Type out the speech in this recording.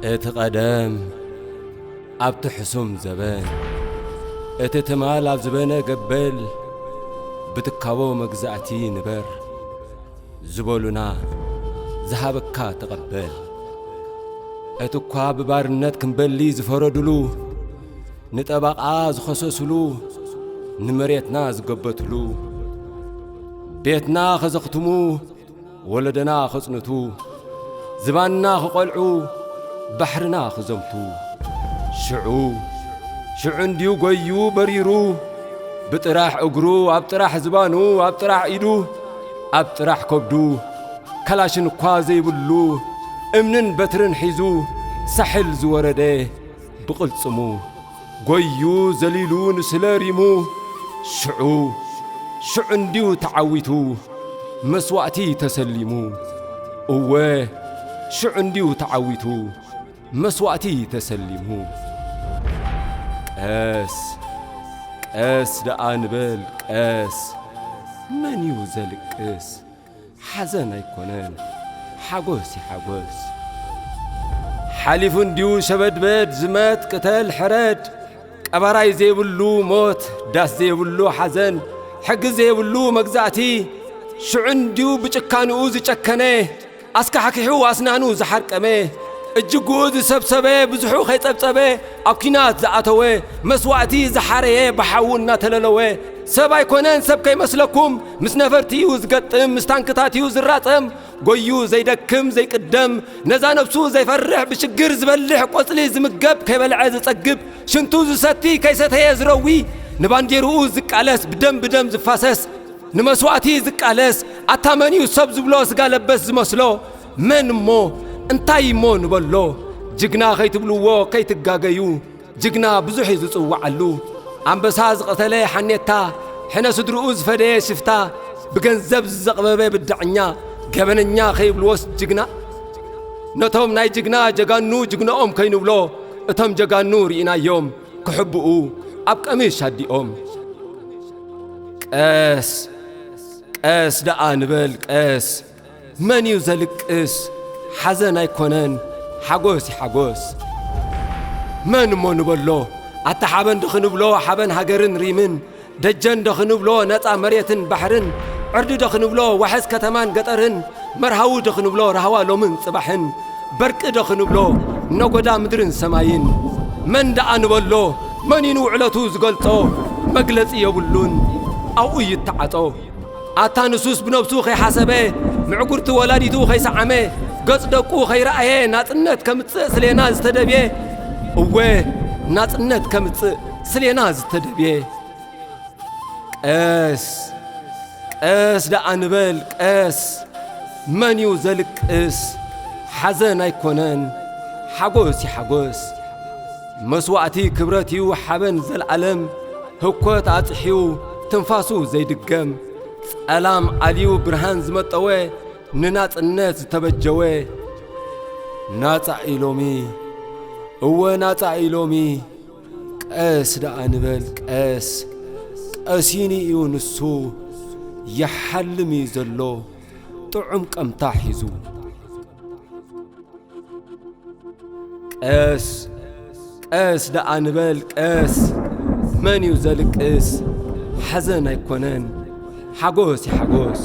እቲ ቀደም ኣብቲ ሕሱም ዘበን፣ እቲ ትማል ኣብ ዝበነ ገበል፣ ብትካቦ መግዛእቲ ንበር ዝበሉና ዝሃበካ ተቐበል። እቲ እኳ ብባርነት ክንበሊ ዝፈረዱሉ፣ ንጠባቓ ዝኸሰሱሉ፣ ንመሬትና ዝገበትሉ፣ ቤትና ከዘኽትሙ፣ ወለደና ከጽንቱ፣ ዝባንና ክቐልዑ፣ ባሕርና ክዘምቱ። ሽዑ፣ ሽዑ እንድዩ ጎዩ በሪሩ፣ ብጥራሕ እግሩ፣ ኣብ ጥራሕ ዝባኑ፣ ኣብ ጥራሕ ኢዱ፣ ኣብ ጥራሕ ከብዱ፣ ከላሽን እኳ ዘይብሉ፣ እምንን በትርን ሒዙ፣ ሳሕል ዝወረደ ብቕልጽሙ፣ ጎዩ ዘሊሉ ንስለ ሪሙ። ሽዑ፣ ሽዑ እንድዩ ተዓዊቱ፣ መስዋእቲ ተሰሊሙ። እወ፣ ሽዑ እንድዩ ተዓዊቱ፣ መስዋእቲ ተሰሊሙ። ቀስ፣ ቀስ ደኣ ንበል፣ ቀስ። መን እዩ ዘልቅስ? ሓዘን ኣይኮነን፣ ሓጎስ ይሓጎስ። ሓሊፉ እንድዩ ሸበድበድ፣ ዝመት፣ ቅተል፣ ሕረድ፣ ቀባራይ ዘይብሉ ሞት፣ ዳስ ዘይብሉ ሓዘን፣ ሕጊ ዘይብሉ መግዛእቲ፣ ሽዑ እንድዩ ብጭካንኡ ዝጨከነ፣ ኣስካሕኪሑ ኣስናኑ ዝሓርቀመ፣ እጅግኡ ዝሰብሰበ፣ ብዙሑ ከይጸብጸበ፣ ኣብ ኲናት ዝኣተወ፣ መስዋእቲ ዝሓረየ፣ ብሓዉ እናተለለወ፣ ሰብ ኣይኮነን ሰብ ከይመስለኩም፣ ምስ ነፈርቲ እዩ ዝገጥም፣ ምስ ታንክታት እዩ ዝራጸም፣ ጎዩ ዘይደክም ዘይቅደም፣ ነዛ ነብሱ ዘይፈርሕ፣ ብሽግር ዝበልሕ፣ ቆጽሊ ዝምገብ ከይበልዐ ዝጸግብ፣ ሽንቱ ዝሰቲ ከይሰተየ ዝረዊ፣ ንባንዴርኡ ዝቃለስ፣ ብደም ብደም ዝፋሰስ፣ ንመስዋእቲ ዝቃለስ፣ ኣታ መን እዩ ሰብ ዝብሎ፣ ስጋ ለበስ ዝመስሎ? መን እሞ እንታይ እሞ ንበሎ? ጅግና ከይትብልዎ ከይትጋገዩ፣ ጅግና ብዙሕ እዩ ዝጽውዓሉ። ኣንበሳ ዝቐተለ ሓኔታ፣ ሕነ ስድርኡ ዝፈደየ ሽፍታ፣ ብገንዘብ ዝዘቕበበ ብዳዕኛ፣ ገበነኛ ከይብልዎስ ጅግና? ነቶም ናይ ጅግና ጀጋኑ ጅግንኦም ከይንብሎ፣ እቶም ጀጋኑ ርኢናዮም ክሕብኡ ኣብ ቀምሽ ኣዲኦም። ቀስ፣ ቀስ ደኣ ንበል ቀስ። መን እዩ ዘልቅስ? ሓዘን ኣይኮነን፣ ሓጎስ ይሓጎስ። መን እሞ ንበሎ? ኣታ ሓበን ዶ ክንብሎ ሓበን ሃገርን ሪምን፣ ደጀን ዶ ክንብሎ ነጻ መሬትን ባሕርን፣ ዕርዲ ዶ ክንብሎ ዋሕስ ከተማን ገጠርን፣ መርሃዊ ዶ ክንብሎ ራህዋ ሎምን ጽባሕን፣ በርቂ ዶ ክንብሎ ነጎዳ ምድርን ሰማይን። መን ደኣ ንበሎ? መን እዩ ንውዕለቱ ዝገልጾ? መግለጺ የብሉን፣ ኣብኡ ይተዓጾ። ኣታ ንሱስ ብነብሱ ከይሓሰበ፣ ምዕጉርቲ ወላዲቱ ከይሰዓመ፣ ገጽ ደቁ ከይረኣየ፣ ናጽነት ከምጽእ ስሌና ዝተደብየ። እወ፣ ናጽነት ከምጽእ ስሌና ዝተደብየ። ቀስ፣ ቀስ ደኣ ንበል፣ ቀስ። መን እዩ ዘልቅስ? ሓዘን ኣይኮነን፣ ሓጎስ ይሓጎስ። መስዋእቲ ክብረት እዩ፣ ሓበን ዘልኣለም። ህኮት ኣጽሕዩ፣ ትንፋሱ ዘይድገም። ጸላም ኣልዩ፣ ብርሃን ዝመጠወ፣ ንናጽነት ዝተበጀወ። ናጻ እዩ ሎሚ፣ እወ ናጻ እዩ ሎሚ። ቀስ ደኣ ንበል ቀስ፣ ቀሲኑ እዩ ንሱ፣ ይሓልም እዩ ዘሎ፣ ጥዑም ቀምታ ሒዙ። ቀስ፣ ቀስ ደኣ ንበል ቀስ፣ መን እዩ ዘልቅስ? ሓዘን ኣይኮነን፣ ሓጎስ ይሓጎስ።